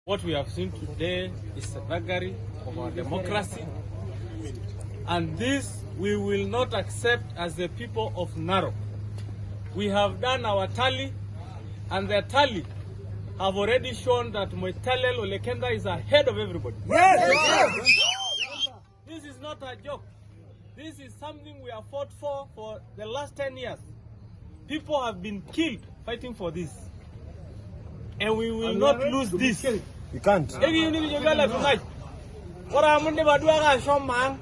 What we have seen today is a thuggery of our democracy. And this we will not accept as the people of Narok. We have done our tally, and the tally have already shown that Moitalel Ole Kenta is ahead of everybody. Yes! This is not a joke. This is something we have fought for the last 10 years. People have been killed fighting for this. And we will not lose this. You can't. Ekiyieu nikijoki ele tung'ai ore amu indipa duake ashomo ang'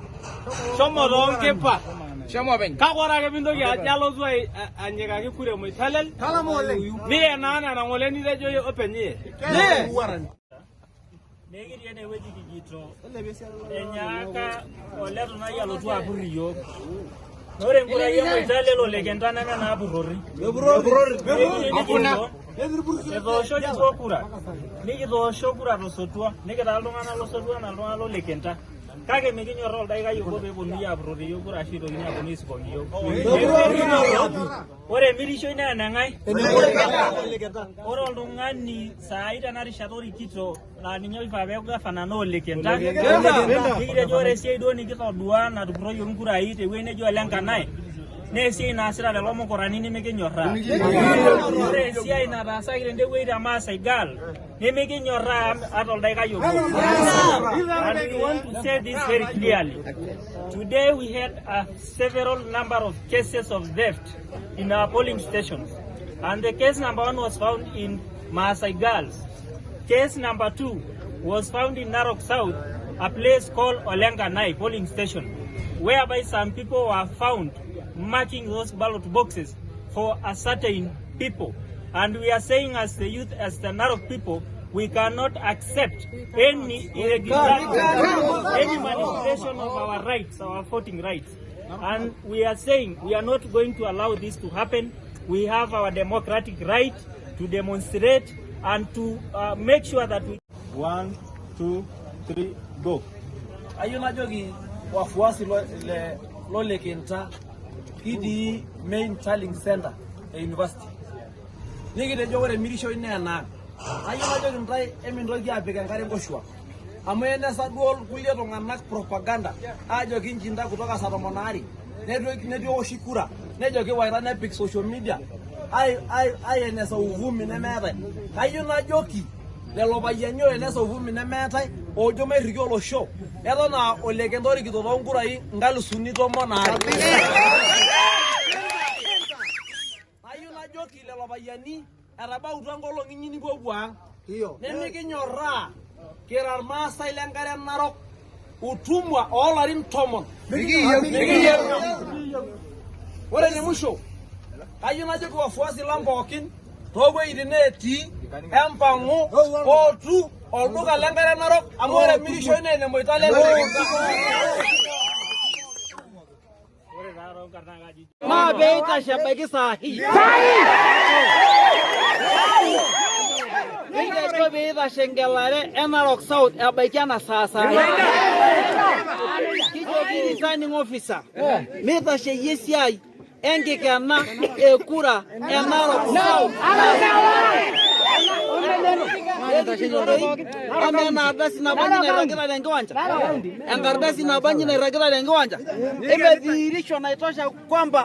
shomo toonkipa kake ore ake pintoki ajo alotu anyikaki kura Moitalel niye naa nena ng'ole nitejo openy iye. Nekitii enewueji kijito enyaaka ole tung'ai alotu apur iyiok. Ore nkurai e Moitalel Ole Kenta neme naapurrori. Etooshoki duo kura, nikitoosho kura tosotua, nikitaa iltung'anak losotua anaa iltung'anak lole Kenta. Kake mikinyorraa oldaikai obo peeponunui aapurror iyiok kura ashu eitokini aaponu aisukong iyiok. Ore emirishoi naa eneng'ae? Ore oltung'ani saai tena rishata orikito naa ninye oifaa peeku gavana naa Ole Kenta. Nikitejo ore esiai duo nikitodua natupurroyioki nkurai tewueji neji Ole Nkanae naa esiai naasita lelo mukurani nimikinyorraa. Ore esiai nataasaki tende wueji te Maasai Girl nimikinyorraa ata oldaikai obo. And we want to say this very clearly. Today we had a several number of cases of theft in our polling stations. And the case number one was found in Maasai Girls. Case number two was found in Narok South, a place called Olenganai polling station, whereby some people were found marking those ballot boxes for a certain people. And we are saying as the youth, as the Narok people, we cannot accept any irregularity, any manipulation of our rights, our voting rights. And we are saying we are not going to allow this to happen. We have our democratic right to demonstrate and to make sure that we 1, 2, 3, go. Ayieu najoki wafuasi lole Kenta kitii main tallying center e university. Nikitejo ore emirishoi naa enaang. Ayieu najoki intae emintoki aapik enkare nkoshuak. Amu enesa duo kulie tung'anak propaganda aajo kinchinda kutoka saa tomon aare neitu eoshi kura nejo kiwaita nepik social media aienesa uvumi nemeetae. Kayieu najoki lelo payiani oenesa uvumi nemeetae oojo mairriki olosho eton aa Ole Kenta orikito toonkurai 12,000. Ayieu najoki lelo payiani etabautua nkolong'i inyi nipuopuo ang'. Nemikinyorraa kira Irmaasai lenkare Narok utumwa oolarin 10. Mikiyieu. Ore ene musho kayieu najoki wafuasi lang pookin toowueitin neetii empang'u ootu olduka lenkare Narok amu ore emirishoi naa ene Moitalel Ole Kenta. Maa peitashe ebaiki saa hii. Nikitejo peitashe engelare e Narok South ebaiki ena saa saa hii. Kijoki returning officer mitasheyie esiai enkikena e kura e Narok South. Amaa ena ardasi nabanji nairragita tenkiwanja? Enkardasi nabanji nairragita tenkiwanja? Imedhihirisho naitosha kwamba